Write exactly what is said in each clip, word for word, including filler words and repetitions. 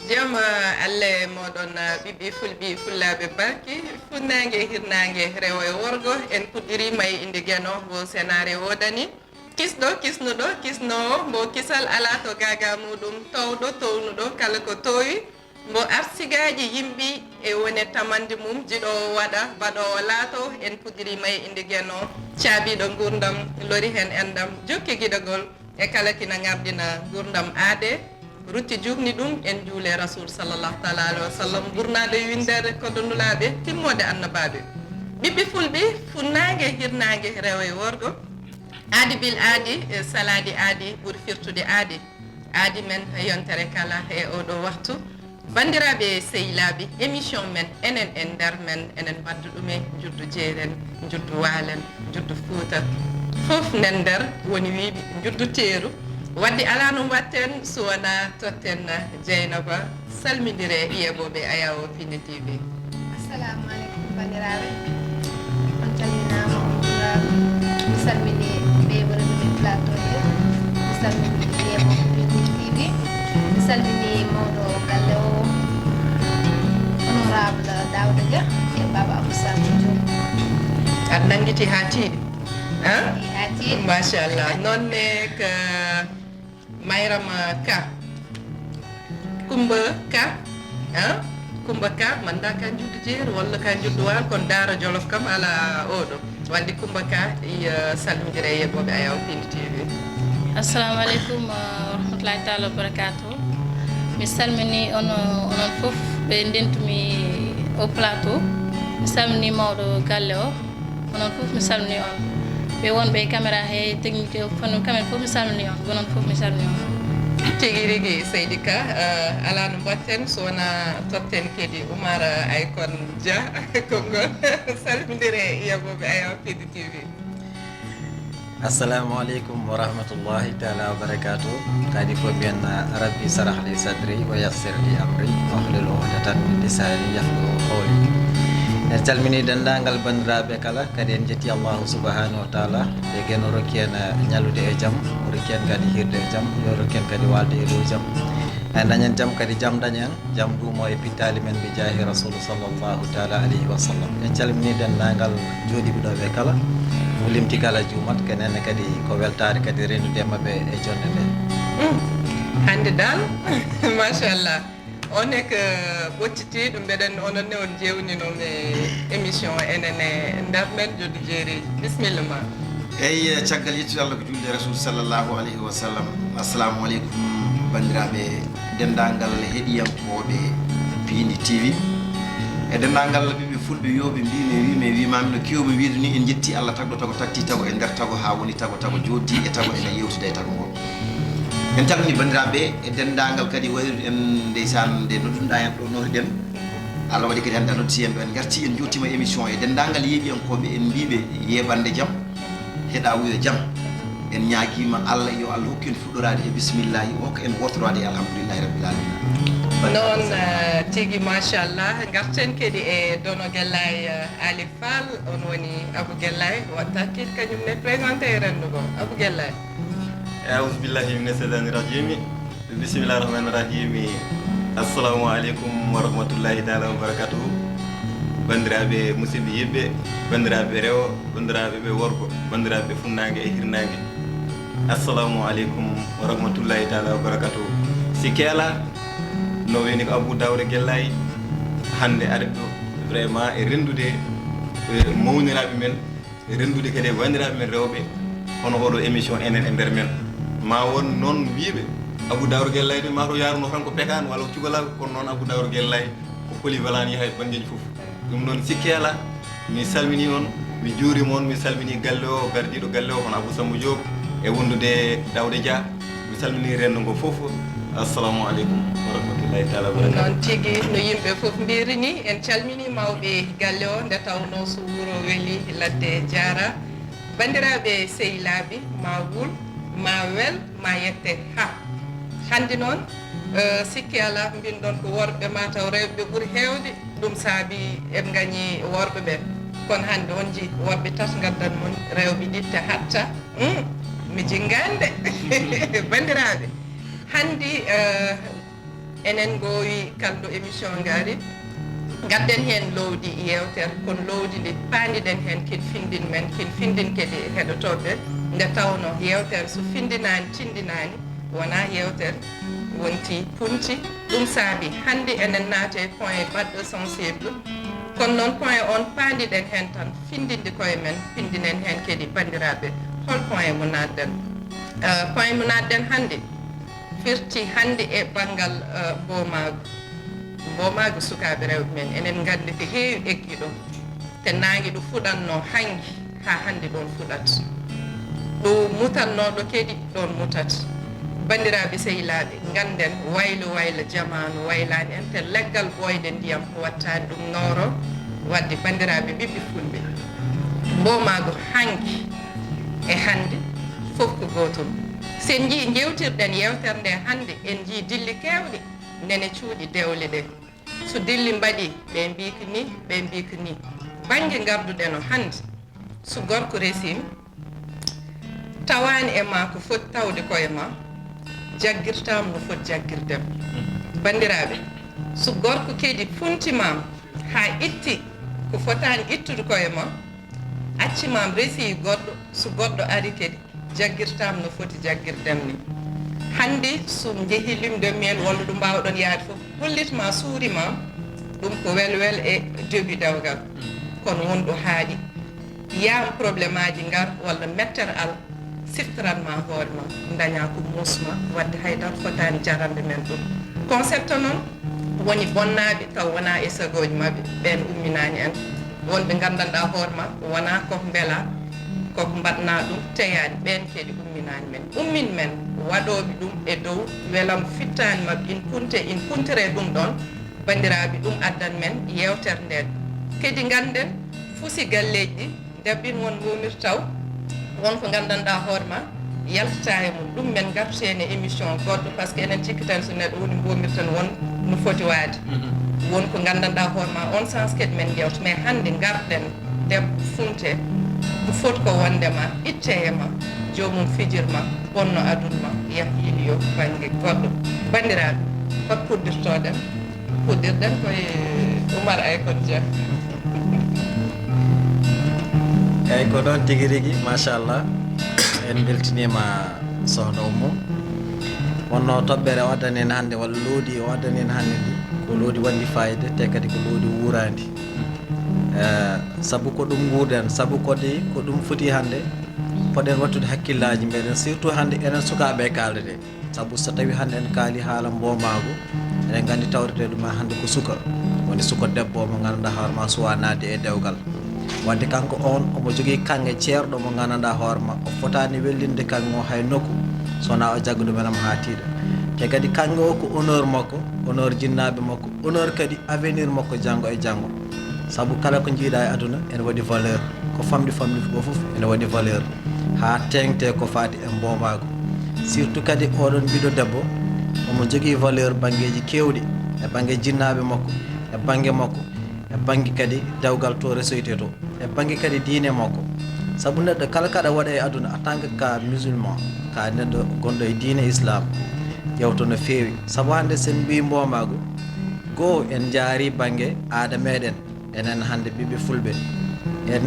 Jam, eh, Allah e mooɗon, eh, ɓiɓɓe fulɓe, fullaaɓe barki, funnaange, hirnaange, rewo e worgo, en puɗɗiriima e innde Geno, mbo senaare woodani. Kisɗo, kisnuɗo, kisnoowo, mbo kisal alaa to gaagaa muuɗum, toowɗo, toownuɗo, kala ko toowi, mbo arsigaaji yimɓe e wone tamande mum, jiɗoowo waɗa, baɗoowo laato, en puɗɗiriima e innde Geno, caabiiɗo nguurndam, lori heen enɗam, jokki giɗogol, e kala kina ŋarɗina nguurndam aade, rutti juutni ɗum, en juule Rasuul sallallahu taala alayhi wa sallam, ɓurnaade e winndeede koɗo nulaaɓe, timmoode annabaaɓe. Ɓiɓɓe fulɓe, funnaange, hirnaange, rewo e worgo, aadi bil aadi, e salaade aadi, ɓuri firtude aadi. Aadi men yontere kala e oɗo waktu. Banndiraaɓe sehilaaɓe, émission men, enen e nder men, enen mbaɗdu ɗum e njuddu jeeren, njuddu waalen, njuddu Fuuta. Fof nen nder woni wiiɓe njuddu teeru. Wadde alaa no mbaɗten so wonaa totten Jeynaba, salmindire yeeɓooɓe Ayawo Pindi T V. Assalamu alaikum, bandiraɓe. On calminaama, on njuuraama. Mi salmini ɓe wonɓe e plateau he. Mi salmini yeeɓooɓe Pindi T V. Mi salmini mawɗo galle o, honorable Daouda Dia e Baba Abou Samba Diop. Aɗa nanngiti haa tiiɗi, ah? Haa tiiɗi. Machallah. Noon ne ko Mayrama Ka. Kumba Ka, ah? Kumba Ka, mi anndaa ka njuddu jeeri walla ka njuddu waalo, kono Daara Jolof kam alaa oɗo. Wadde Kumba Ka, i, eh, salmindire e yeeɓooɓe Ayaw Pindi T V. Assalamu aleykum, eh, wa rahmatullahi taala wa barakatuh. Mi salmini on, onon fof ɓe ndentumi o plateau. Mi salmini mawɗo galle o. Onon fof mi salmini on. Ɓe wonɓe e caméra he, technique o, kono kamɓe fof mi salmini on. Onon fof mi salmini on. Tigi rigi, Seydi Ka, eh, alaa no mbaɗten so wonaa totten kadi Oumar, eh, Aykon Dia, konngol salmindire e yeeɓooɓe Ayaw Pindi T V. Assalamu aleykum wa rahmatullahi taala wa barakatuh. Kadi fof mbiyen, Rabbi sarah li sadri wa yassir li amri wahlul uqdatan min lisani yafqahu qawli. En calmini denndaangal banndiraaɓe kala, kadi en njetti Allahu subhanahu wa taala, e Geno rokki en, eh, ñallude e jam, o rokki en kadi hirde e jam, yo rokki en kadi waalde e dow jam. En dañen jam kadi, jam dañen, jam duumo e pittaali men, bi jaahi Rasulu sallallahu taala alayhi wa sallam. En calmini denndaangal jooɗiiɓe ɗo ɓe kala, mo limti kala juumat, ko enen kadi ko weltaare kadi rendude e maɓɓe e jonnde nde. Mm. Hannde dal, machallah. On ne ko ɓoccitiiɗo, mbeɗen onon ne on jeewnino e émission enen e nder men joddi jeeri. Bisimilla ma. Eyi, caggal yettude Allah ko julde Rasul sallallahu alayhi wa sallam. Assalamu aleykum, banndiraaɓe, denndaangal heɗiyankooɓe Piindi T V. E denndaangal ɓiɓɓe fulɓe, yooɓe mbii mi, wii mi, wii maami, no keewmi wiide ni, en njetti Allah tagɗo tago, tagti tago e nder tago, haa woni tago, tago jooɗdi e tago, ene yeewtida e tago ngo. En calmini banndiraaɓe e denndaangal kadi wayrude en, ndeysaan, nde nodduɗaa en ɗo, notoɗen. Allah waɗi kadi hannde a noddi en ɗo, en ngarti, en njuurtima émission e denndaangal yeeɓiyankooɓe, en mbiiɓe yeeɓande jam, heɗa wuyo jam. En ñaagiima Allah, yo Allah hokku en fuɗɗoraade e bisimillahi, o hokka en wootororaade e alhamdulillahi rabbil alamina. Noon, eh, tigi, machallah. Ngarten kadi e Dono Gellay, eh, Ali Fall, on woni Abou Gellay, watta kiit kañum ne présenté e renndo ngo. Abou Gellay. Auzu billahi mina shaytani rajimi. Bisimillahi rahmani rahimi. Assalamu aleykum wa rahmatullahi taala wa barakatuhu. Banndiraaɓe musidɓe yiɓɓe, banndiraaɓe rewo, banndiraaɓe ɓe worgo, banndiraaɓe funnaange e hirnaange. Assalamu aleykum wa rahmatullahi taala wa barakatuhu. Sikke alaa, no wiyni ko Abou Daouda Gellay, hannde ari ɗo vraiment e renndude, e mawniraaɓe men, renndude kadi e wanndiraaɓe men rewɓe, hono oɗo émission enen e nder men. Ma won noon wiiɓe, Abou Daouda Gellay de, ma to yaaruno tan ko pekaan walla ko cukalal, kono noon Abou Daouda Gellay ko polyvalent, yaha e banngeeji fof. Ɗum noon sikke alaa, mi salmini on, mi juurima on, mi salmini galle o, gardiiɗo galle o, hono Abou Samba Diop, e wondude Daouda Dia. Mi salmini renndo ngo fof. Assalamu aleykum wa rahmatullahi taala wa barakatuh. Noon tigi, no yimɓe fof mbiri ni, en calmini mawɓe galle o, nde tawnoo so wuro weli, ladde jaara. Banndiraaɓe sehilaaɓe, ma wul, ma wel, ma yette ha. Hannde noon, eh, sikke alaa, mbinɗon ko worɓe, mataw rewɓe ɓuri heewde, ɗum saabi en ngañi worɓe ɓe. Kono hannde on njii worɓe tati ngaddan mon, rewɓe ɗiɗi te hatta. Mm, mi jinngani de. Banndiraaɓe, hannde, eh, Enen ngoowi kalɗo émission ngaari, ngadden heen lowdi yeewtere, kono lowdi ndi paandiɗen heen kin findin men, kin findin kadi heɗotooɓe, nde tawnoo yeewtere so findinaani, tindinaani, wonaa yeewtere, wonti punti. Ɗum saabi hannde enen naate point baɗɗo sensible, kono noon point on paandiɗen heen tan, findinde koye men, findinen heen kadi banndiraaɓe, hol point mo naatɗen? Eh, point mo naatɗen hannde firti hannde e banngal, eh, mboomaagu. Mboomaagu sukaaɓe rewɓe men, enen nganndi ko heewi eggi ɗo. Te naange ɗo fuɗatnoo hanki haa hannde ɗoon fuɗat. Ɗo mutatnoo ɗo kadi ɗoon mutat. Banndiraaɓe sehilaaɓe, ngannden waylo waylo jamaanu waylaani en, te leggal ɓooyde ndiyam wattaani ɗum nooro. Waɗde banndiraaɓe ɓiɓɓe fulɓe, mboomaagu hanki e hannde fof ko gootum. So en njii njeewtirɗen yeewtere nde hannde, en njii dilli keewɗi nene cuuɗi dewle ɗe. So dilli mbaɗi, ɓe mbii ko ni, ɓe mbii ko ni. Bannge ngarduɗen o hannde, so gorko resiima, tawaani e ma ko foti tawde koye ma, jaggirtaama no foti jaggirde ma. Banndiraaɓe, so gorko kadi funtimaama haa itti ko fotaani ittude koye ma, acci ma resii goɗɗo, so goɗɗo ari kadi, jaggirtaama no foti jaggirde ma ni. Hannde, so njehii lune de miel walla ɗo mbaawɗon yahde fof, hollit ma suuri ma, ɗum ko welwel e début dewgal. Kono won ɗo haaɗi, yaam problème aji ngar walla mettere al, siftoran ma hoore ma, daña ko muus ma, waɗde hay dara fotaani jarande men ɗum. Concept noon woni bonnaaɓe taw wonaa e sagooji maɓɓe, ɓeen umminaani en. Won ɓe nganndanɗaa hoore ma, wonaa ko mbela, ko ko mbaɗnaa ɗum teyaani, ɓeen kadi umminaani men. Ummin men waɗooɓe ɗum e dow welam fittaani maɓɓe, in punte, in puntire ɗum ɗoon, banndiraaɓe, ɗum addan men yeewtere ndeen. Kadi ngannden fusi galleeji ɗi, ndeɓɓin won ngoomirtaw, won ko nganndanɗaa hoore ma, yaltata e mum. Ɗum men ngartu heen e émission goɗɗo, par ce que enen cikkiten so neɗɗo woni ngoomirten won no foti waade. Won ko nganndanɗaa hoore ma, on sens kadi men njeewta. Mais hannde ngarɗen debbo funte, ko foti ko wonde ma, itte e ma, joomum fijir ma, bonno adun ma, yah yiɗi yo bannge goɗɗo. Banndiraaɓe, hot puɗɗirtoɗen? Puɗɗirɗen koye Oumar Aykon Dia. Eyyi, ko noon tigi rigi, machallah. En mbeltiniima sohna Oumou. Wonno toɓɓere o addani en hannde, walla loowdi o addani en hannde ndi, ko loowdi wanndi fayida, te kadi ko loowdi wuurandi. Eh, sabu ko ɗum nguurden, sabu kadi ko ɗum foti hannde, poɗen wattude hakkillaaji meɗen, surtout hannde enen sukaaɓe e kaalde de. Sabu so tawi hannde en kaali haala mboomaagu, eɗen nganndi tawrete ɗum hannde ko suka, woni suka debbo mo nganndanɗaa hoore ma suwa naatde e dewgal. Wadde kanko on omo jogii kaŋŋe ceerɗo mo nganndanɗaa hoore ma o fotaani wellinde kaŋŋe o hay nokku, so wonaa o jagga ɗum enam haa tiiɗa. Te kadi kaŋŋe o ko honneur makko, honneur jinnaaɓe makko, honneur kadi avenir makko janngo e janngo. Sabu kala ko njiiɗaa e aduna ene waɗi valeur, ko famɗi famɗi ko fof ene waɗi valeur, haa teeŋte ko faati e mboomaagu. Surtout kadi oɗon ɓiɗo debbo, omo jogii valeur banngeeji keewɗi, e bannge jinnaaɓe makko, e bannge makko, e bannge kadi dewgal to resoyte to, e bannge kadi diine makko. Sabu neɗɗo kala kaɗa waɗa e aduna en tant que ka musulman, ka neɗɗo gonɗo e diine islam, ƴeewto no feewi. Sabu hannde so en mbii mboomaagu, goo en njaari bannge aada meɗen, enen hannde ɓiɓɓe fulɓe, en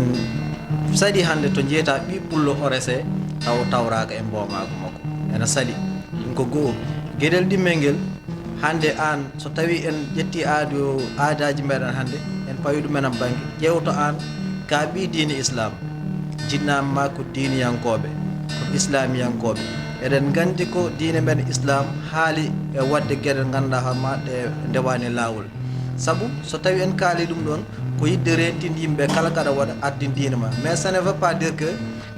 saɗi hannde to njeeyta ɓii pullo o rese taw tawraaka e mboomaagu makko, ene saɗi. Ɗum ko goo. Geɗel ɗimmel ngel, hannde aan so tawi en ƴetti aadu, aadaaji meɗen hannde, en pawi ɗum enam bannge, ƴeewto aan ka ɓii diine islam, jinnaaɓe ma ko diiniyankooɓe, ko islamiyankooɓe. Eɗen nganndi ko diine men islam haali e waɗde geɗe ngannduɗaa hoore ma ɗe ndewaani laawol. Sabu so tawi en kaali ɗum ɗoon, ko yiɗde rentinde yimɓe kala kaɗa waɗa ardin diine ma. Mais ça ne veut pas dire que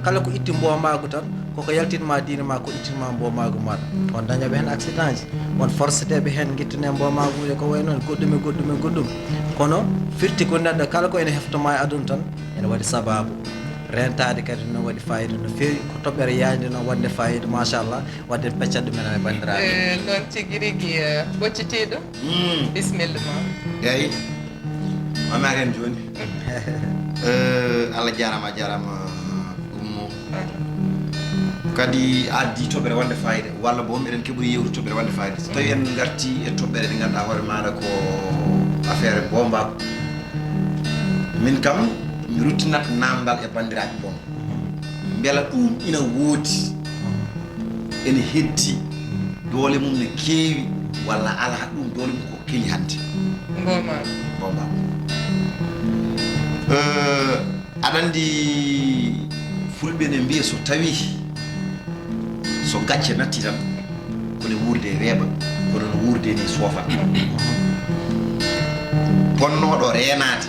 kala ko itti mboomaagu tan, koko yaltinma diine ma, ko ittinma mboomaagu maɗa. On dañaɓe heen accident ji, on forceteɓe heen guittane mboomaagu e ko wayi noon, goɗɗum e goɗɗum e goɗɗum. Kono firti ko neɗɗo kala ko ene heftoma e aduna tan, ene waɗi sababu. Rentaade kadi no waɗi fayida no feewi, ko toɓɓere yaajde noon waɗde fayida, machallah. Wadde peccat ɗum enen e banndiraaɓe. Eh, noon tigi rigi, eh, ɓoccitiiɗo. Bisimilla ma. Eyi, o naati heen jooni. Eh, Allah jaaraama, a jaaraama, Oumou. Kadi addi toɓɓere wonde fayida, walla boom eɗen keɓori yewtude toɓɓere wonde fayida. So tawi en ngarti e toɓɓere ɗe ngannduɗaa hoore maaɗa ko affaire bombaaku, min kam mi ruttinat naamndal e banndiraaɓe boom. Mbela ɗum ina woodi, ene heddi, doole mum ne keewi, walla alaa ɗum doole mum ko keli hannde? Bombaaku. Bombaaku. Eh, aɗa anndi, fulɓe ne mbiya so tawi so gacce natti tan, ko ne wuurde weeɓa, kono no wuurde ni soofa. Ponnooɗo reenaade,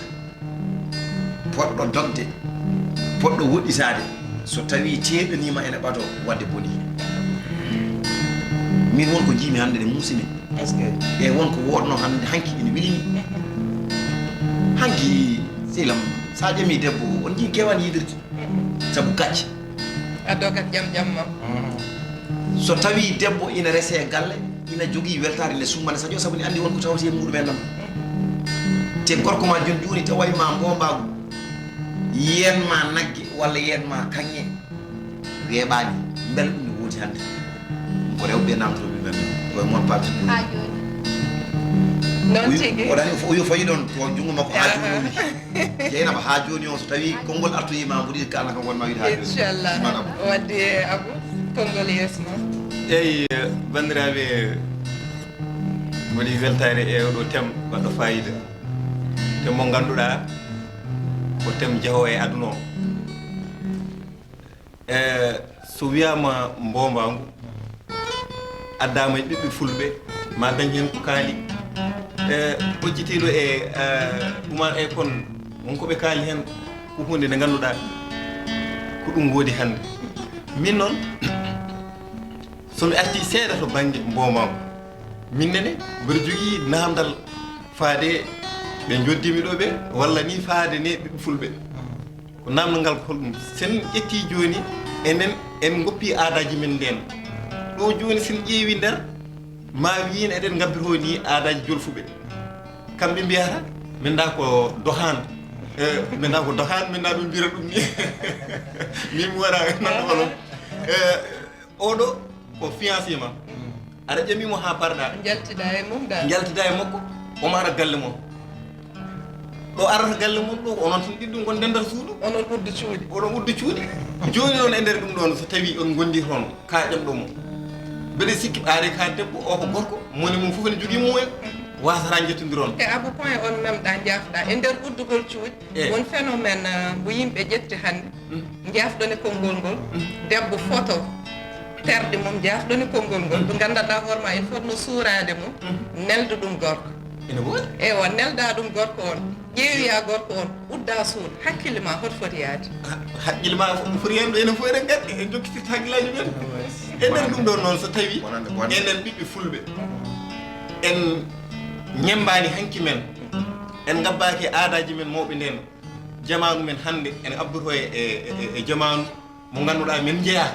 poɗɗo dogde, poɗɗo woɗɗitaade, so tawi teeɗaniima ene ɓadoo, wadde bonii. Min won ko njiimi hannde ne muusi min. Est-ce que? E won ko woodnoo hannde, hanki ene weli mi. Hanki, sehil am, so a ƴami debbo, on njii kewan yiidirde. Sabu gacce. A dogat jam jam ma. So tawi debbo ina rese e galle, ina jogii weltaare nde summane sadio, sabu ne anndi won ko tawti e muɗum en ɗon. Te gorko ma joni jooni tawa e ma mbombaagu, yeen ma nagge walla yeen ma kaŋŋe, weeɓaani, mbela ɗum ne woodi hannde? Ko rewɓe namtooɓe men, ko e mon parti. Haa jooni. Noon tigi. O dani o yo fayi ɗon, ko junngo makko haa jooni woni. Jeynaba, haa jooni o, so tawi konngol artoyi ma, mbuɗi kala kam wonma wiide haa jooni. Inchallah. Mana Abu. Wadde Abu, konngol yeeso ma. Eyi, banndiraaɓe, mbaɗi weltaare e oɗo thème baɗɗo fayida. Thème mo ngannduɗaa ko thème jahoowo e aduna o. E, so wiyaama mboombaangu, addaama e ɓiɓɓe fulɓe, ma dañ heen ko kaali. E, ɓoccitiiɗo e, e, Oumar e kon, won ko ɓe kaali heen, ko huunde nde ngannduɗaa, ko ɗum woodi hannde. Min noon, so mi artii seeɗa to bannge mboombaangu, min nene, mbeɗa jogii naamndal faade ɓe njoddiimi ɗo ɓe, walla ni faade ne ɓiɓɓe fulɓe. Ko naamndal ngal ko holɗum? Sen ƴetti jooni, enen en ngoppi aadaaji men ndeen. Ɗo jooni sen ƴeewi nder, ma wiin eɗen ngabbiroo ni aadaaji jolfuɓe. Kamɓe mbiyata, min da ko dohan. Eh, min da ko dohan, min da ɓe mbira ɗum ni. Min mi wara nan olo. Eh, oɗo ko fiancé ma. Aɗa ƴami mo haa parɗa. Njaltida e mum da. Njaltida e makko, omo ara galle mon. Ɗo arata galle mon ɗo, onon tan ɗiɗɗum ngonɗen nder suudu. Onon uddu cuuɗi. Oɗon uddu cuuɗi. Jooni noon e nder ɗum ɗoon, so tawi on ngondi toon, ka ƴamɗo mo. Mbeɗa sikki ɓaade ka debbo, o ko gorko, moni mum fof ene jogii mum en. Wasata njettondiron. E Abu, point on memɗa, njaafɗa. E nder uddugol cuuɗi, eh, won phénomène, uh, mbo yimɓe ƴetti hannde. Mm. Njaafɗon e konngol ngol. Mm. Debbo foto terɗe mum, njaafɗon e konngol ngol. Mm. Ɗo nganndanɗaa hoore ma, ene fotno suuraade mum, mm, nelda ɗum gorko. Ene woodi? Ewa, nelda ɗum gorko on. Ƴeewoya gorko on, udda suudu. Hakkille ma, hoto foti yaade? Ha-, hakkille ma, fof no foti yaade, enen fof eɗen nganndi, en jokkitirta hakkillaaji men. E nder ɗum ɗoon noon, so tawi enen ɓiɓɓe fulɓe, en ñemmbaani hanki men, en ngabbaaki aadaaji men mawɓe ndeen, jamaanu men hannde ene abboto e, e, e, e jamaanu mo ngannduɗaa men njeyaa.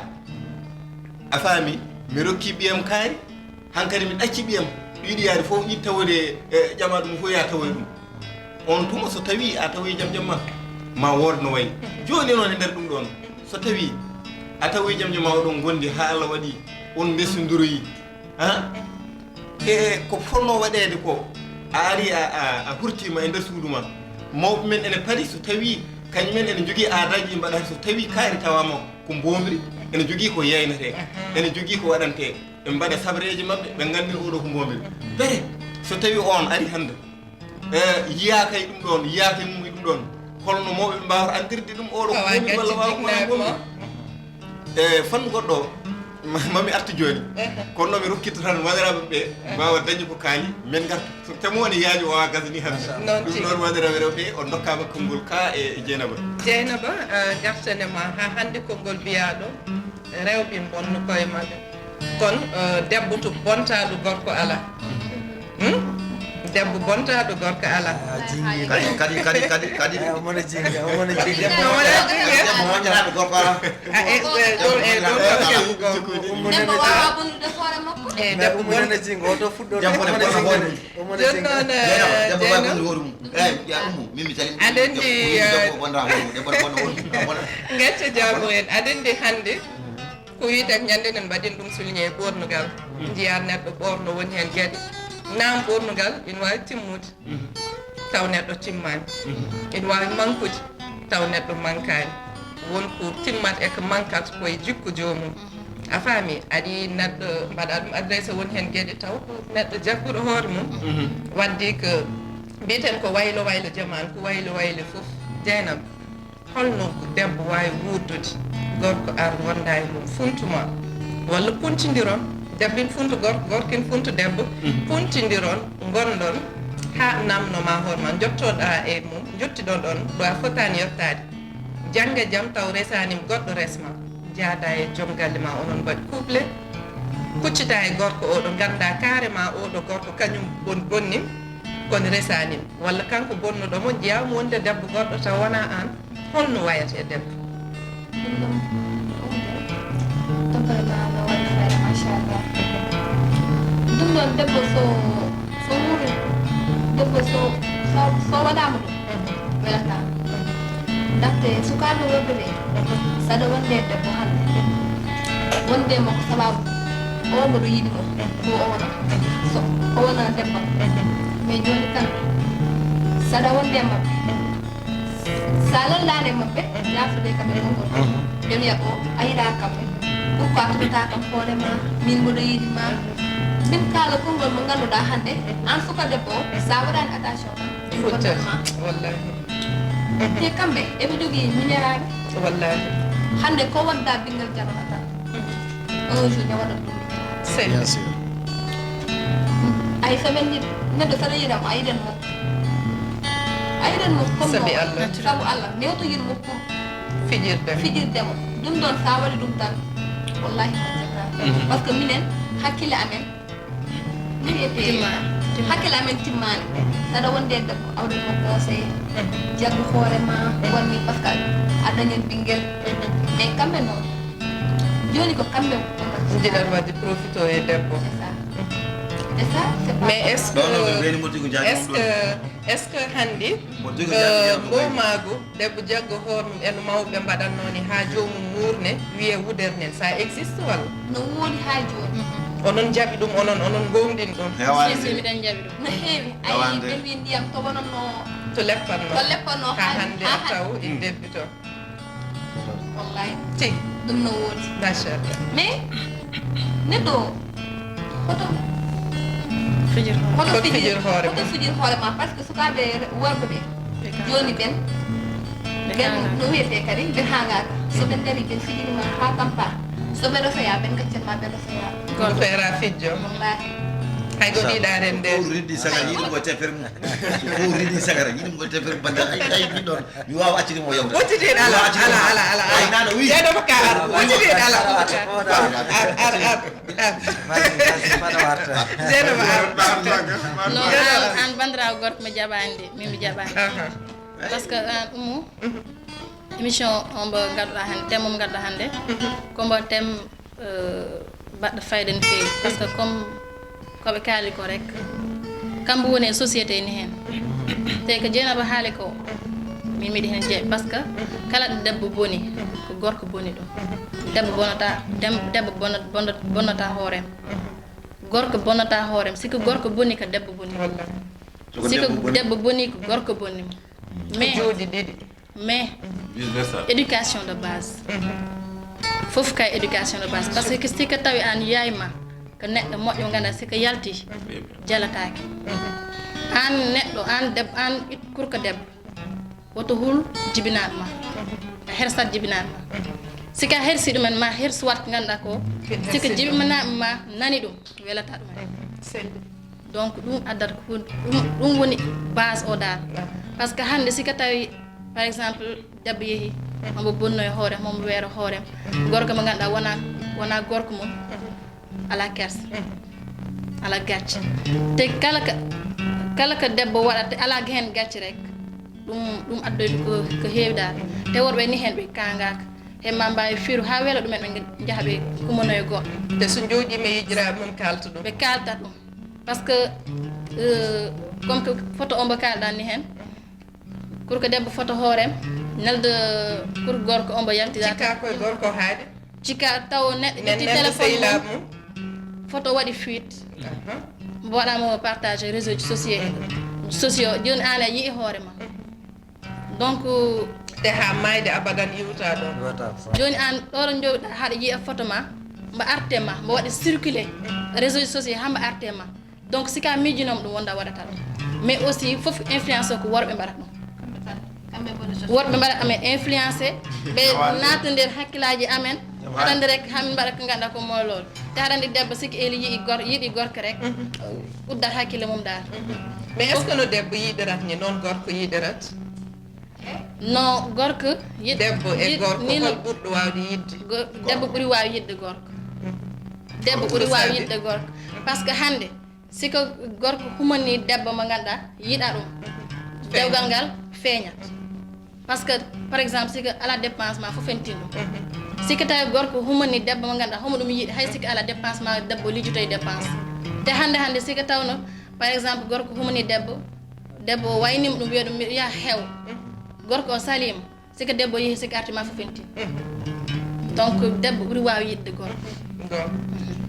A faami? Mi rokki ɓiyam kaari, hankadi mi ɗacci ɓiyam. Ɗo yiɗi yaade fof, yiɗi tawoyde e ƴama ɗum fof, yaa tawoye ɗum. On tuma so tawi a tawoyi jam jam ma, ma wood no wayi. Jooni noon e nder ɗum ɗoon, so tawi a tawoyi jam jam ma, oɗon ngondi haa Allah waɗi on mbesondiroyi, ha? E ko fotnoo waɗeede ko, a ari a, a, a hurtiima e nder suudu ma. Mawɓe men ene pari so tawi kañum en ene njogii aadaaji ɗi mbaɗata, so tawi kaari tawaama ko mboomri, ene jogii ko yaynetee, ene jogii ko waɗantee. Ɓe mbaɗa sabreeji maɓɓe, ɓe nganndina oɗo ko mboomri. Bete, so tawi on ari hannde, e, yiyaaka e ɗum ɗoon, yiyaaka e mum e ɗum ɗoon, holno mawɓe ɓe mbaawata anndirde ɗum oɗo ko mboomri walla waawa ko wonaa mboomri? E, fannu goɗɗo o, ma, ma mi artu jooni. Ehe. Kono noon mi rokkitto tan waɗiraaɓe ɓe, ehe, mbaawa dañde ko kaali, min ngarta. So temo woni yaaji o, a gasani hannde. Machallah. Noon tigi. Ɗum noon waɗiraaɓe rewɓe, on ndokkaama konngol ka e, e Jeynaba. Jeynaba, eh, ngartane ma haa hannde konngol biyaaɗo, rewɓe mbonno koye maɓɓe. Kono, eh, debbo to bontaaɗo gorko alaa. Hmm? Debbo bontaaɗo gorko alaa. Ah, jingi. Kadi, kadi, kadi, kadi, kadi. Eh, omo no jingi, omo no jingi. Omo no jingi. Debbo moƴƴanaaɗo gorko alaa. Ah, eh, eh, ɗo, eh, ɗo kam kewu ko. Omo no jingi. Eh, debbo bon-, jingi, o to fuɗɗo. Debbo ne bona hoore mum. Omo no jingi. Jooni noon, eh, Jeynaba, debbo wawi bonde hoore mum. Eh, ya ummu, min mi calima. Aɗa anndi, debbo, eh, debbo bonda hoore mum. Debbo ne bona hoore mum, ka bona. Ngacce jaamu en. Aɗa anndi hannde. Ko wiyeten ñande nen mbaɗin ɗum souligné e ɓoornugal. Njiyaa neɗɗo ɓoorno woni heen geɗe. Naam ɓoornugal ina waawi timmude. Taw neɗɗo timmaani. Ina waawi mankude. Taw neɗɗo mankaani. Won ko timmat e ko mankat ko e jikku joomum. A faami? Aɗa yiyi neɗɗo mbaɗa ɗum adressé woni heen geɗe taw ko neɗɗo jagguɗo hoore mum. Waddi ko mbiyeten ko waylo waylo jamaan, ko waylo waylo fof. Jeynaba. Holno debbo waawi wuurdude, gorko ar wonda e mum, funtu ma? Walla puntindiron, debbo ina funtu gorko, gorko ina funtu debbo, puntindiron, ngondon, haa namno ma hoore ma, njottoɗa e mum, njottiɗon ɗon ɗo a fotaani yottaade. Jannga jam taw resanim goɗɗo resma, njaada e joom galle ma, onon mbaɗi couple, kuccita e gorko oɗo, ngannda carrément oɗo gorko kañum bon-, bonnim, kono resanim. Walla kanko bonnuɗo mo, njiyaa mo wonde debbo goɗɗo taw wonaa aan. Holno wayata e debbo? Ɗum ɗon, ɗum ɗon, toppere ma no waɗi fayda, machallah. Ɗum ɗon, debbo so, so wuuri, debbo so, so, so waɗaama ɗum, welata. Ndaxte sukaaɓe worɓe ɓe, saɗa wonde e debbo hannde, wonde mo ko sababu o mboɗo yiɗi mo, ko o wona, so o wona debbo. Mais jooni tan, saɗa wonde e maɓɓe, sa lallani e maɓɓe, yaafude kam e konngol. Ɓe wiya o, a yiɗa kam. Pourquoi tugata kam hoore ma? Min mboɗo yiɗi ma. Min kaala konngol mo ngannduɗaa hannde, aan suka debbo o, sa waɗani attention tan, ɗum Fuɗta. Bonnan ma. Wallahi. Te kamɓe, eɓe jogii miñeraaɓe. Wallahi. Hannde ko wadda ɓinngel janata tan. Un jour, ñawaɗa ɗum. C'est bien sûr. Ay, so ɓen yiɗi, neɗɗo saɗa yiɗa mo, a yiɗan mo. A yiɗan mo comme Sabi no Allah. Sabu Allah, newto yiɗ mo pour Fijirde. Fijirde mo. Ɗum ɗon, sa waɗi ɗum tan, wallahi, on jetta. Mhm. Parce que minen, hakkille amen, mi wiyete, Timmaani. Timmaani. Hakkille amen timmaani. Saɗa wonde e debbo, awde mo conseil, jaggu hoore ma, wonni, parce que a dañan ɓinngel. Mais kamɓe noon, jooni ko kamɓe wonata. Njiɗan waɗde profito e debbo. C'est ça. C'est ça, c'est pas Mais normal. Est-ce que, Ɗo noon, ɓe weeni mo tigi jaaji est-ce mum ɗo. Que, est-ce que hannde, Mo tigi euh, jaaji mum ɗo. Mbomaagu, debbo jaggo hoore mum, eno mawɓe mbaɗatnoo ni, haa joomum muurne, wiyee wudere nen, ça existe walla? No woodi haa jooni. Onon jaɓi ɗum, onon, onon ngoongɗini ɗum? Heewaani Si, si, de. Miɗen jaɓi ɗum. No heewi. A Heewaani yii de. Ɓe mbii ndiyam to wonannoo To leppatnoo. To leppatnoo Haa haa hannde haa a taw hannde. Ina debbitoo. Wallahi. Tigi. Ɗum no woodi. Machallah. Mais neɗɗo o, hoto Fijir hoore. Hoto Hoto fijir, fijir hoore hoto mum. Fijir hoore ma, parce que sukaaɓe worɓe ɓe, Ɓe kaangaaka. Jooni ɓen, Ɓe ɓen kaangaaka. No wiyetee kadi, ɓe kaangaaka. So ɓe ndarii, ɓe fijiri ma haa tampa. So ɓe resoya, ɓe gaccan ma, ɓe resoya. Goɗɗo. Feera fijjo. Wallahi. Hay ko ɗiɗaare nde. Ko riddi saga, yiɗi mo tefere mum. Ko riddi sagara, yiɗi mo tefere banda. Ay, ay, ɗiɗon. Mi waawa accude mo yewta. Ɓoccitiiɗo ala, ala, ala, ala, ala. Ay, nana, oui. Jeeɗo ko ka ar. Ɓoccitiiɗo ala. Ar, ar, ar, ar. Vas-y, vas-y, fada warta. Jeeɗo ko ar. Non, an, an banndiraawo gorko mi jaɓaani de, min mi jaɓaani. Aha. Parce que an Oumou, émission o mbo ngadduɗaa hannde, thème o mbo ngadduɗaa hannde, ko mbo thème, euh, baɗɗo fayda no feewi. Parce que comme ko ɓe kaali ko rek, kamɓe woni e société ni heen. Te ko Jeynaba haali ko, min miɗi heen jeeɓi. Parce que kala ɗo debbo boni, ko gorko boni ɗum. Debbo bonata, dem-, debbo bona-, bona-, bonnata hoorem. Gorko bonnata hoorem. Si ko gorko boni, ko debbo boni. Wallahi. Si ko debbo boni, ko gorko boni mo. Mais, Jooɗi ɗiɗi. Mais, Vice versa. Éducation de base. Fof kay éducation de base. Parce que si ko tawi an yaay ma, ko neɗɗo moƴƴo ngannduɗaa, si ko yalti, jalataake. An neɗɗo, an debbo, an it-, kurko debbo, woto hul jibinaaɓe ma. A hersat jibinaaɓe ma. Si ka hersi ɗumen, ma hersu wat ko ngannduɗaa ko, si ko jibinaaɓe ma nani ɗum, welata ɗumen. Selli. Donc, ɗum addata ko ɗum, ɗum woni base o dal. Parce que hannde, si ko tawi, par exemple, debbo yehi, omo bonno e hoore, omo weero hoore, gorko mo ngannduɗaa wona, wona gorko mum, ala kersa, ala gacce. Te kala ka, kala ka debbo waɗata, ala heen gacce rek, ɗum, ɗum addoyta ko, ko heewi dal. Te worɓe ni heen ɓe kaangaaka. Heen ma mbaawi fiiru haa wela ɗumen, ɓe njaha ɓe kumanoya goɗɗo. Te so njooɗiima e yejjiraaɓe mum kaalta ɗum. Ɓe kaalta ɗum. Parce que, euh, comme que photo o mbo kaalɗaa ni heen, pour que debbo photo hoorem, nelda pour gorko o mbo yaltida. Cikka koye gorko haade. Cika taw neɗɗo ƴetti téléphone mum, photo waɗi fuite. Mboɗamo partage réseau sociaux, sociaux. Joni an a yii hoore ma. Donc, te ha mayde abadan iwta ɗon. Joni an ɗoɗo jowɗa haɗa yiya photo ma, mba arte ma, mba waɗa circuler réseau sociaux ha mba arte ma. Donc sika miijinom ɗum wonda waɗata ɗum. Mais aussi fof influence ko worɓe mbaɗata ɗum. Worɓe mbaɗa amen influencé, ɓe naata nder hakkillaji amen. Haɗande rek hamin mbaɗa ko ganduɗa ko molol. Te haɗande debbo siki eli yiɗi gor yiɗi gorko rek, uddat hakkille mum dal. Mais est ce que no debbo yiɗirat ni noon gorko yiɗirat? No gorko yiɗ- Debbo e yiɗ- gorko ni no- hol ɓurɗo wawde yiɗde? Go- debbo ɓuri wawi yiɗde gorko. Debbo ɓuri wawi yiɗde gorko. Par ce que hande siko gorko humani debbo mo ganduɗa yiɗa ɗum, dewgal ngal feeñat. Par ce que par exemple siko ala dépense ma fof fentin ɗum. Siko tawi gorko humani debbo mo ganduɗa homo ɗum yiɗi, hay siko ala dépense ma debbo lijutoye dépense. Te hande hande siko tawno par exemple gorko humani debbo, debbo o waynima ɗum wiya ɗum mbiɗa yaha heew. Gorko o salima, siko debbo yeehi siko arti ma fof fentin. Donc debbo ɓuri wawi yiɗde gorko. Ɗon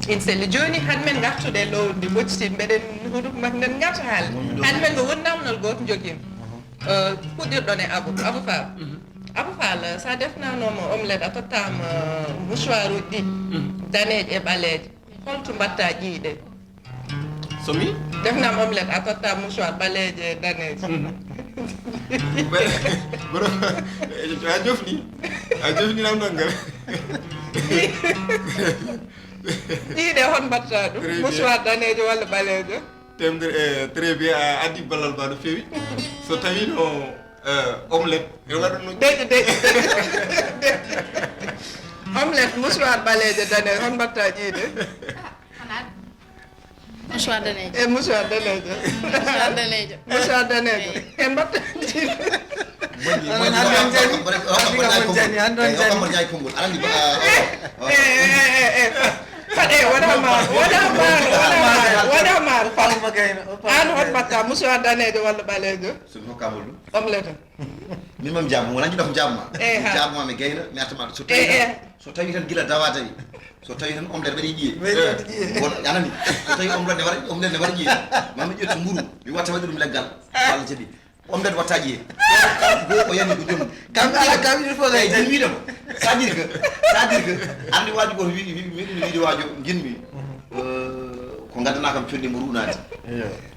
in selli joni han men gartude lowdi ɓocciti mbeɗen huɗuk mak nden garta haala. Han men ko woni namnal goto jogim. Puɗɗirɗon e abou abou fall. Abou fall, sa defnanoma omelette a tottama mouchoir uji ɗi, daneeje e ɓaleeje, holto mbatta ƴiiɗe? Somi defnama omelette a totta mouchoir ɓaleeje e daneeje. Bro, a jofni a jofni namdal ngal. Ɗiiɗe hon mbatta ɗum? Mouchoir daneejo walla ɓaleejo? Temdere e très bien, a addi ballal ma no feewi. So tawino omelette e waɗa no deƴƴo deƴƴo. Omelette mouchoir ɓaleejo daneejo hon mbatta ƴiiɗe? Mouchoir daneejo. E mouchoir daneejo. Mouchoir daneejo. Mouchoir daneejo. En mbatta ƴiiɗe. Jani, hande on jani. Faɗe wona maaro, wona maaro, wona maaro, wona maaro. An hon mbatta mouchoir daneejo walla ɓaleejo? Somi hokkama ɗum. Omelette. Min mam jaabuma wona jiɗa ko jaabuma. Eh, ha. Jaabuma mi gayna mi artama so Eh, tawi eh. so tawi tan gila dawa tawi. So tawi tan omelette waɗi ƴiye. Bon, anani. So tawi omelette ne waɗi omelette ne waɗi ƴiye. Mami ƴettu mburu mi watta waɗi ɗum leggal. Walla jaɓi. Omelette watta ƴiye. Go o yani ko joom. Kam ala kam il faut Ay que jin wiɗemo. C'est-à-dire que c'est-à-dire que andi waji goto wi wi wi wiide wajo jinmi. Ko ngaddana kam condi mburu unati.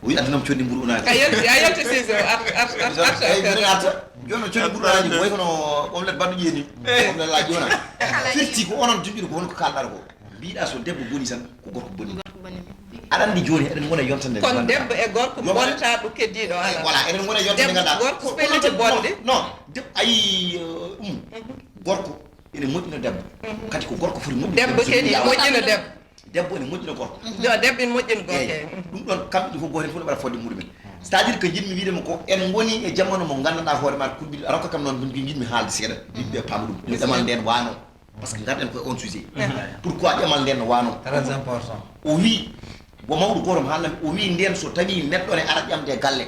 O wi addanam condi mburu unati. A yalti a yalti siso ar ar ar Ay ar. mbiɗa arta. Jono condi mburu unati way kono omelette baɗɗo ƴeeni. Omelette la jona. Firti ko onon joƴƴuɗo ko won ko kalɗaɗo ko. Mbiɗa so debbo boni tan ko gorko boni. Aɗa andi joni eɗen gona yontande. Kono debbo e gorko bontaɗo keddiɗo ala. Voilà eɗen gona yontande Debbo ganda. Gorko felliti bonde. Non debbo ayi um gorko ene moƴƴina debbo. Kadi ko gorko foti moƴƴina Debbo kadi moƴƴina debbo. Debbo ene moƴƴina gorko. Yo debbo ene moƴƴina gorko. Eyyi. Ɗum ɗon kamɓe ɗi fof goto hen fof ne waɗa fodde muɗumen. C'est à dire que jiɗmi wiidema ko en goni e jamanu mo gandanɗa hoore ma kulɓiɗi a rokka kam noon min jiɗmi haalde seeɗa yimɓe paama ɗum ɗamal nden wano. Par ce que garɗen koye on sujet. Pourquoi ƴamal nden no wano? Très important. O wi ko mawɗo goto mo haalnami o wi nden so tawi neɗɗo ne ara ƴamde galle.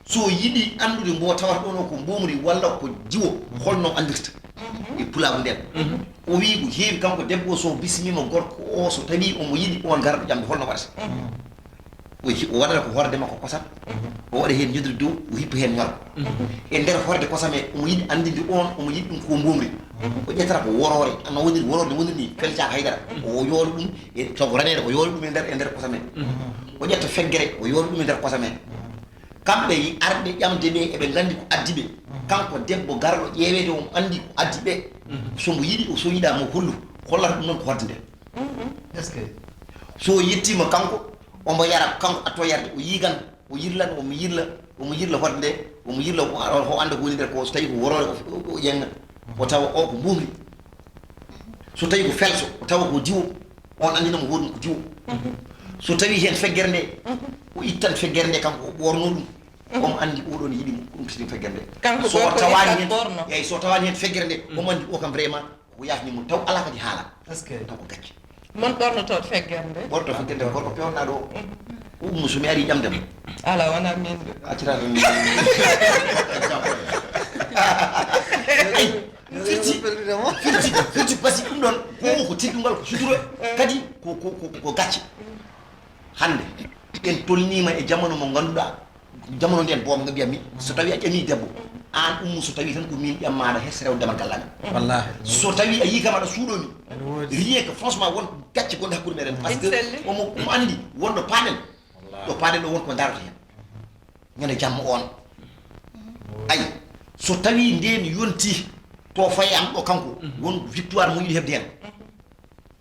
So yiɗi anndude mbo tawata ɗon o ko mbomri walla ko jiwo holno anndirta e pulaagu nden. O wii ko heewi kanko debbo o so bismiima gorko o so tawii omo yiɗi on garɗo ƴamde holno waɗata. O hi- o waɗata ko horde makko kosam o waɗa heen ñodiri dow o hippa heen ñorko. E nder horde kosam he omo yiɗi anndinde on omo yiɗi ɗum ko mbomri. O ƴettata ko woroore no woniri woroore no woniri ni feltaaka haydara. O yoolo ɗum e togo raneere o yoolo ɗum e nder e nder kosam he. O ƴetta feggere o yoolo ɗum e nder kosam he. Kamɓe arɓe ƴamde ɓe eɓe nganndi ko addi ɓe. Kanko debbo garɗo ƴeeweede omo anndi ko addi ɓe. So mbo yiɗi so yiɗa mo hollu hollata ɗum noon ko horde nde. Est-ce que So yettiima kanko omo yara kanko atto yarde o yiigan o yirlan omo yirla omo yirla horde nde omo yirla o annda ko woni nder ko so tawi ko woroore o ƴenga o tawa o ko mbumri. So tawi ko felso o tawa ko diwo. On anndina mo hoɗum ko diwo. So tawi heen feggere nde o ittan feggere nde kanko o ɓoorno ɗum. Omo anndi oɗo ne yiɗi ɗum tini feggere nde. Kanko So gorko tawaani ittan heen ɓoorno. Eyi so tawaani heen feggere nde omo anndi o kam vraiment ko yafni mo taw alaa kadi haala. Est-ce que Taw ko gacce. Mon ɓornotoɗo feggere nde. Ɓorto feggere nde gorko pewnaaɗo o. O ummo so mi ari ƴamde mo. Ala wona min de. Accata ɗum. Eyi. Firti, firti, firti, parce que ɗum ɗon, ko, ko teddungal, ko sutura, kadi ko, ko, ko, ko gacce. Hannde, en tolniima e jamanu mo ngannduɗaa, jamanu nden, boom nga mbiyatmi, so tawi a ƴami debbo, aan ummu, so tawi tan ko min ƴammaɗa, hes rew demal gallami. Wallahi. So tawi a yii kam aɗa suuɗo mi, rien que franchement, won gacce gonɗe hakkunde meɗen, parce que omo, omo anndi wonɗo paaɗen. Ɗo paaɗen ɗo, won ko darata heen. Ñande jamma on. Ay, so tawi ndeen yonti to faye am ɗo kanko, won victoire mo yiɗi heɓde heen.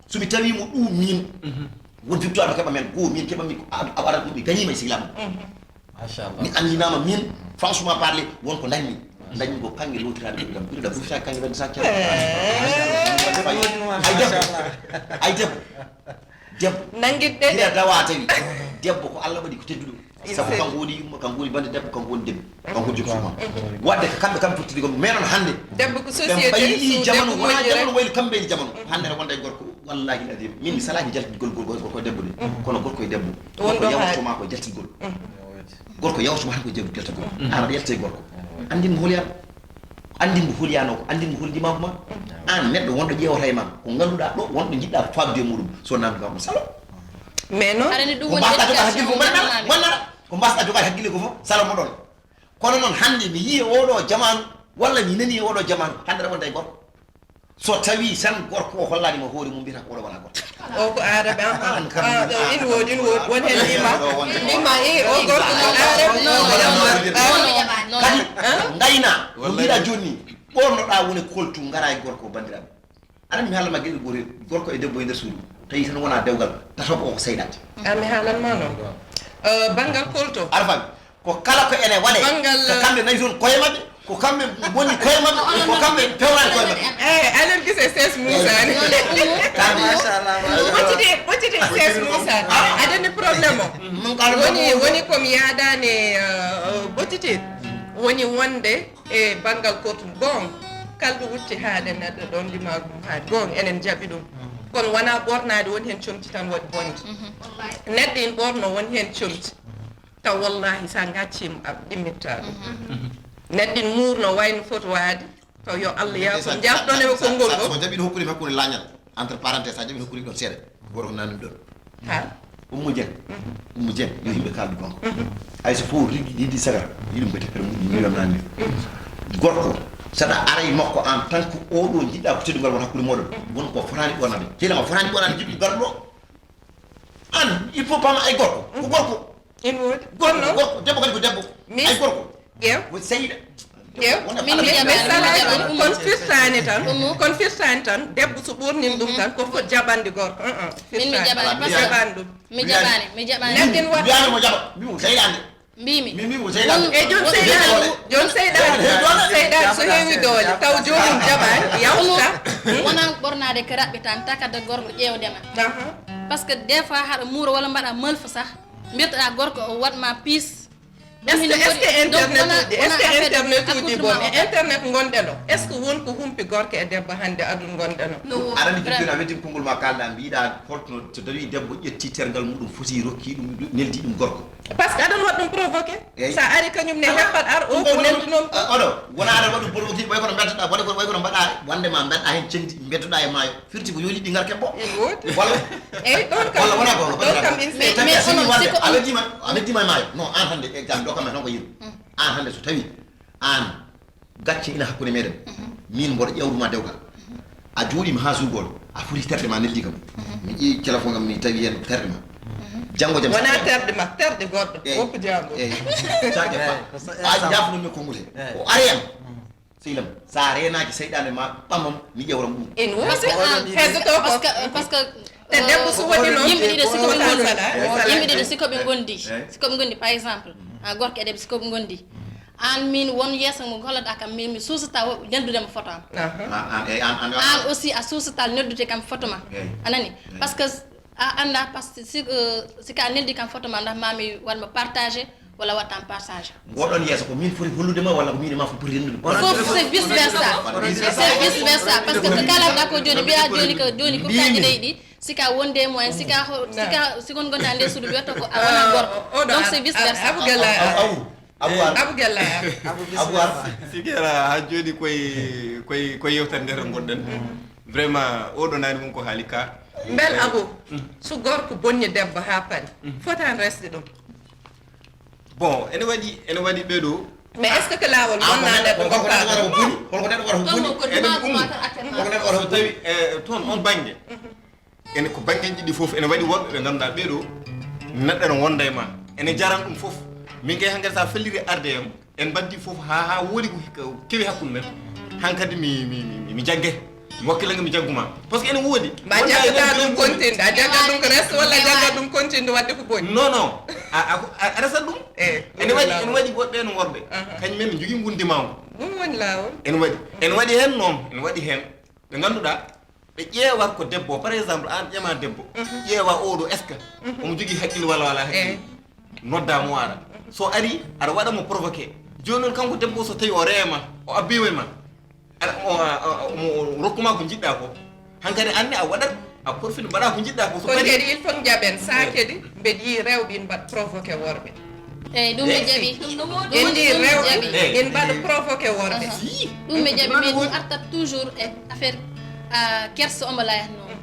So mi tawi mo ɗum min, won victoire mo keɓa men, goo min keɓa mi ko a, a waɗa ɗum, mi gañima e sehil am. Machallah. Mi anndinaama min, franchement parler, won ko dañmi. Dañmi ko kannge lootiraade ɓiɗɗo ɗam, ɓiɗɗo ɗam, ɗum sa kannge wadde sa cal. Ay debbo, ay debbo, debbo. Nangitɗe de. Ina dawa tawi. Debbo ko Allah waɗi ko tedduɗo. Sabu kanko woni yumma, kanko woni bande debbo, kanko woni debbo. Kanko woni joom suuma. Wadde ko kamɓe kam fottidi ko, mais noon hannde. Debbo ko ɓe société, mbayli so jamanu, debbo wona moƴƴi jamanu rek. Wayli kamɓe ni jamanu. Hannde aɗa wonda e gorko, wallahi adim. Min mi salaaki jaltingol gorko, gorko e debbo de. Kono gorko e debbo. Won gorko ɗo yawtoma haali. Ko e jaltingol. Gorko yawtoma tan ko e jaltingol. An aɗa yalta e gorko. Anndin mo holi an. Anndin mo holi an o, anndin mo holi ndimaagu ma. An neɗɗo wonɗo ƴeewata e ma. Ko ngannduɗaa ɗo, wonɗo njiɗɗa faamde e muɗum. So namdi ma mo salo. Mais noon. Aɗa anndi ɗum ko woni mbasɗa jogaade hakkille ko éducation mbaɗa nana, normal. Wonnana. Ko mbasɗa jogaade hakkille ko fof, salo mo ɗon. Kono noon hannde mi yii e oɗo jamaanu, walla mi nani e oɗo jamaanu, hannde aɗa wonda e gorko. So tawi tan gorko o hollaani ma hoore mum, mbiyata ko oɗo wona gorko. O ko aarabe, ah, ah, ah, ɗo ina woodi, ina woodi. Won heen ndima, ndima, eh, o gorko ko aarabe. Kadi, ngayna, no mbiɗa jooni, ɓornoɗa woni koltu, ngara e gorko, banndiraaɓe. Aɗa mi haala ma geɗe gootel, gorko e debbo e nder suudu, tawi tan wona dewgal, tataɓo o ko seyɗade. Ah, mi haalan ma noon. Eh, banngal kolto. Aɗa faami? Ko kala ko ene waɗe, banngal, ko kamɓe nawi toon koye maɓɓe, ko kamɓe bonni koye maɓɓe, ko kamɓe pewnani koye maɓɓe. Eh, aɗa gis e ses Moussa ni. Machallah. Ɓocciti, ɓocciti ses Moussa. Aɗa anndi problème o. Woni, woni ko mi yaadaani, eh, ɓocciti. Woni wonde e banngal kotun. Goong, kalɗo wutti haaɗe neɗɗo ɗon, ndimaagu mum haaɗi. Goong, enen njaɓi ɗum. Kono wona ɓornaade woni heen comci tan waɗi bonde. Neɗɗo ina ɓorno woni heen comci. Taw wallahi sa gaccima a ɗimmitta ɗum. Neɗɗo ina muurno wayno foti waade. Taw yo Allah yaafo, jafɗon e konngol ɗo. So jaɓi ɗo hokkude hakkunde lañal, entre parenthèse, sa jaɓi hokkude ɗon seeɗa. Goto ko nanni ɗon. Ha? Ummu Jen. Ummu Jen, yo yimɓe kaldu gonga. Ay so fof riggi, yiddi sagara, yiɗum ko teppere mum, mi wiya nani. Gorko, saɗa aray makko en tant que oɗo jiɗɗa ko teddungal won hakkunde moɗon. Won ko fotani ɓornade. Kila ma fotani ɓornade jiɗɗu garɗo ɗo. An, il faut pas ma ay gorko. Ko gorko. Ina woodi. Gorko, gorko, debbo kadi ko debbo. Ay gorko. Ƴeew. Ko seyda. Ƴeew. Wona min mi jaɓani, mi jaɓani. Kon firtani tan. Kon firtani tan. Debbo so ɓornin ɗum tan, ko foti jaɓande gorko. Min mi jaɓani, jaɓani ɗum. Mi jaɓani, mi jaɓani. Neɗɗin waɗa. Wiyani mo jaɓa. Mi mo seyda nde. Mbimi. Mi, mi mo seyda. E joom seyda. Joom seyda. Seyda so heewi doole. Taw joomum jaɓani. Yawta. Wona ɓornade ko raɓɓitan, takada gorko ƴeewdema. Parce que des fois haɗa muuro walla mbaɗa malfa sax. Mbirtoɗa gorko o waɗma piis. Est-ce que, est-ce que internet uji, est-ce que internet uji bon, e internet gonɗen ɗo, est-ce que won ko humpi gorko e debbo hannde aduna gonɗen o? Aɗa anndi jooni a weddima konngol ma kalɗa, mbiɗa holto so tawi debbo ƴetti tergal muɗum foti rokki ɗum, neldi ɗum gorko. Parce que aɗa waɗa ɗum provoqué. Eyyi. Sa ari kañum ne heppat ar o ko neldi noon. Oɗo wona aɗa waɗa ɗum provoqué, way kono mbeddoɗa, way kono, way kono mbaɗa wonde ma mbeɗa heen ceŋdi, mbeddoɗa e maayo. Firti ko yoli ɗi ngar kebbo. Ene woodi. Walla. Eyyi, ɗon kam. Walla wona ko. Ɗon kam ina seeɗi. Mais, mais onon, siko a weddima, a weddima e maayo. Non, an hannde, exemple, ɗo kam tan ko yimɓe. An hannde so tawi an gacce ina hakkunde meɗen. Min mboɗo ƴewtuma dewgal. A jooɗima ha jour goto. A foti terɗe ma neldi kam. Mi ƴeewi téléphone am mi tawi hen terɗe ma. Janngo jam. Wona terɗe ma, terɗe goɗɗo. Eyyi. Woppu jango. Eyyi. Sa ƴeffa. A jafnumi konngol he. O ari am. Sehil am, sa reenaaki seyɗaane ma ɓamam, mi ƴewram ɗum. Ene woodi. Parce que, ah, parce que, parce que, te debbo so waɗi noon, yimɓe ɗiɗo siko ɓe ngondi, yimɓe ɗiɗo siko ɓe ngondi, siko ɓe ngondi, par exemple, ah, gorko e debbo siko ɓe ngondi, an min won yeeso mo gollata kam, min mi suusata neldude mo photo am. An aussi a suusata neldude kam photo ma. A nani? Parce que a annda, parce que si, euh, si ka neldi kam photo ma, ndax mami waɗ mo partagé walla waɗtan partagé. Ngoɗon yeeso ko min foti hollude ma walla ko min e ma foti poti rendude? Fof, c'est vice versa. C'est vice versa. Parce que ko kalanɗa ko joni, mbiya joni ko, joni ko kaji nayi ɗi, si ka wonde e mumen, si ka ho-, si ka, si kon gonda nder suudu, wiyata ko a wona gorko. Donc c'est vice versa. Aw, aw, aw. Abou Ar. Abou Gella. Abou Ar. Sikera ha joni koye koye koye yewtere nde tan gonɗen. Vraiment oɗo nani mum ko haali ka. Mbel Abou, so gorko bonni debbo ha paari, fotani resde ɗum. Bon, ene waɗi ene waɗi ɓeɗo. Mais est ce que ko lawol wonna neɗɗo ko gonka? Neɗɗo wara ko boni? Holko neɗɗo wara ko boni? Holko neɗɗo wara ko boni? So tawi toon on bangge ene ko banggeji ɗiɗi foof ene waɗi wonɓe ɓe ganduɗa ɓeɗo neɗɗo ene wonda e ma ene jaran ɗum foof. Min kay hankadi sa felliri arde yam en mbaddi foof ha ha woni ko kewi hakkude men. Hankadi mi mi mi jagge mi wakkilanga mi jagguma. Parce que ene wodi. Ma jaggata ɗum continde a jaggat ɗum ko reste walla jaggat ɗum continde wadde ko boni? Non non. A resat ɗum. Ene waɗi ene waɗi woɗɓe no worɓe kañum men jogui ngun dimango. Ɗum woni lawol. Ene waɗi ene waɗi hen noon ene waɗi hen ɓe ganduɗa ɓe ƴeewat ko debbo par exemple an ƴama debbo ƴeewa oɗo est ce que omo jogui haqqille walla wala haqqille. Nodda mo ara so ari aɗa waɗa mo provoqué. Joni noon kanko debbo so tawi o reema o abbima e ma aɗa omo rokkuma ko jiɗɗa ko hankadi anne a waɗat a profite mbaɗa ko jiɗɗa ko. So ko kadi il faut jaɓen sa kadi mbeɗa yi rewɓe ina mbaɗa provoqué worɓe. Eyyi ɗum mi jaɓi. Indi rewɓe ɓe mbaɗa provoqué worɓe. Ɗum mi jaɓi mais ɗum artat toujours e affaire kersa omo layat noon.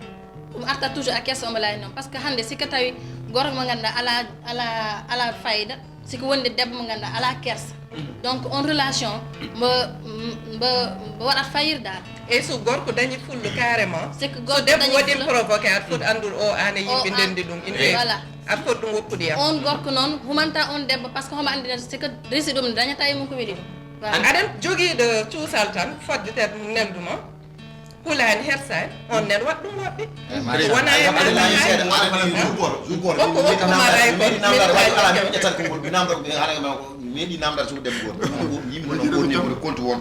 Ɗum artat toujours a kersa omo layat noon par ce que hannde sika tawi goto mo ganduɗa ala ala ala fayida siko wonde debbo mo ganduɗa ala kersa. Donc on relation mbo mbo mbo waɗat fayir dal. Eyyi so gorko dañi fulla carrément. So debbo waɗi provoqué aɗa foti andude o an e yimɓe ndendi ɗum inde. Voilà. Aɗa foti ɗum woppude yam. On gorko noon humanta on debbo par ce que homo andi nata siko resi ɗum ne dañata e mum ko weli ɗum. Voilà. Aɗa jogiiɗo cuusal tan fodde te nelduma. Hulani hersani on nen waɗ ɗum woɓɓe. Wona e ma. Koko hokkuma ray ko. Meɗi namdar suko debbo goto yimɓe no woni woni koltu won.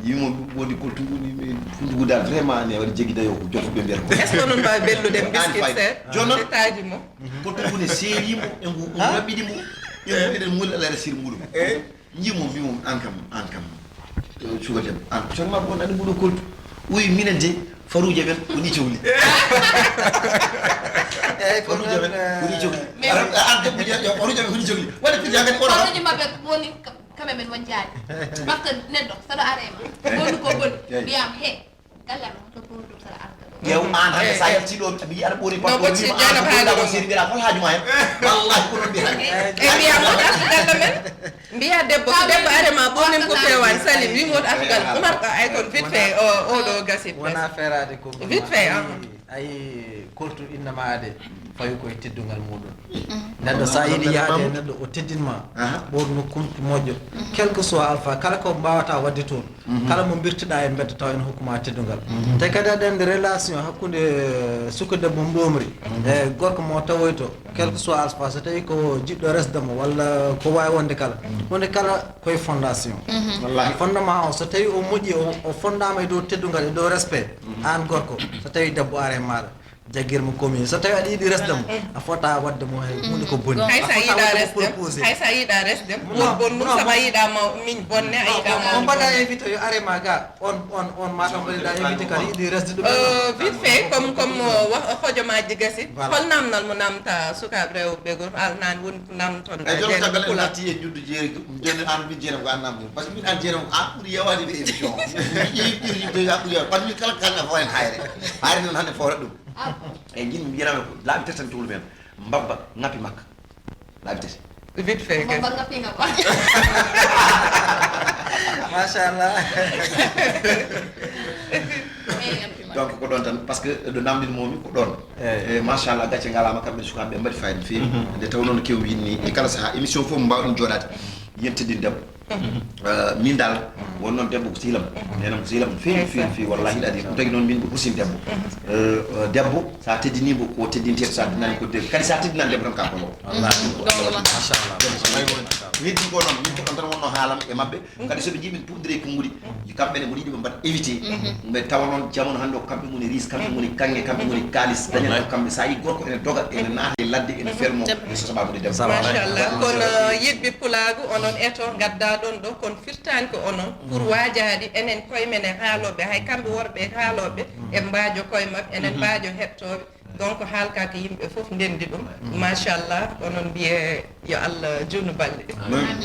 Yimo woni koltu woni. Hundugu dal vraiment ne waɗi jeggi dayo ko joto ɓe mbiyata ko. Est ce que onon mbawi bellude biscuit seeɗa? Jono. Taaji mo. Koltu woni seerimo e ngu raɓɓiɗi mo. E ngu eɗen muli ala resir muɗum. Jimo mbimo an kam an kam. Suka debbo an sangma ko wonani mbuɗo koltu. Uyi minen de faruja men woni cowli. Eyyi faruja men woni cowli. An debbo je faruja men woni cowli. Wala pija kan ko. Faruja mabbe woni kamɓe men won jaani. Parce que neɗɗo saɗo arema woni ko boni mbiyam he. Galle am to ko ɗum sara arata. Yew an hande sa yalti ɗo mi yiɗi aɗa ɓoori patron wima an ko ɗum sirgila hol haaju ma hen. Wallahi ko ɗum mbiyata. E mbiya mo artu galle men. Mbiya debbo so debbo arema ɓonim ko fewani salim wimo artu galle umar ko ay kon vite fait oɗo gasi. Wona ferade ko vite fait. Ayi koltu innama ade fawi koye teddungal muɗum. Neɗɗo sa yiɗi yaade e neɗɗo o teddinma ɓoor nokkum moƴƴo. Quel que soit alpha kala ko mbawata wadde toon. Kala mo mbirtuɗa e mbedda taw ene hokkuma teddungal. Te kadi aɗa andi relation hakkude suka debbo mbomri e gorko mo tawoyto. Quel que soit alpha so tawi ko jiɗɗo resde mo walla ko wawi wonde kala. Wonde kala koye fondation. Fondement o so tawi o moƴƴi o fondama e dow teddungal e dow respect. An gorko so tawi debbo are maɗa. Jaggir mo komi so tawi aɗa yiɗi resde mo a fota wadde mo hay hunde ko boni. Hay sa yiɗa resde hay sa yiɗa resde won bonnum sama yiɗa ma min bonne a yiɗa ma. On mbaɗa invité yo are ma ga on on on ma ɗon mbaɗiɗa invité kadi yiɗi resde ɗum. Vite fait comme comme hojomaji gasi hol namdal mo namta sukaɓe rewɓe gor al nani woni namton. Ay jono tagal en natti e juddu jeeri joni an mi jeeram ko an namdi par ce que min an jeeram ko an ɓuuri yewade ɓe émission. Ɓeyi ɓirji ɓeyi a ɓuuri yewade par ce que min kala kalna fo en hayre. Hayre noon hande fowta ɗum. Eyyi jin mbiyatami ko laabi tati tan cohlu men mbabba ngappi makka. Laabi tati. Vite fait kay. Mbabba ngappi ngappa. Machallah. Donc ko ɗon tan par ce que ɗo namdin momi ko ɗon. Eyyi machallah gacce ngalama kamɓe sukaɓe ɓe mbaɗi fayida no fewi. Nde taw noon kew winni e kala saaha émission foof mbawɗen joɗade. Yen teddin debbo. Min dal won noon debbo ko silam nenam ko silam no fewi no fewi no fewi wallahi ɗaɗi ɗum tagi noon min ko hursin debbo. Debbo sa teddinimo ko teddinteɗo sa teddinani ko debbo kadi sa teddinani debbo tan ka kono. Heddi ko noon min ko ɗon tan wonno haalam e mabɓe. Kadi soɓe jii min puɗɗire e konnguɗi kamɓe ne mboɗo yiɗi ɓe mbaɗa évité. Ɓe tawa noon jamanu hannde o kamɓe ngoni ris kamɓe ngoni kanŋe kamɓe ngoni kalis dañata ko kamɓe sa yi gorko ene doga ene naata e ladde ene fermo e soso ɓamude debbo. Machallah kono yiɗɓe pulaagu onon eto gadda ɗon ɗo kono firtani ko onon pour wajaade enen koye men e haaloɓe hay kamɓe worɓe e haaloɓe en mbaajo koye maɓɓe enen mbaajo hettooɓe. Donc haalka ko yimɓe fof ndenndi ɗum machallah onon mbiye yo allah junnu balɗe. Amin.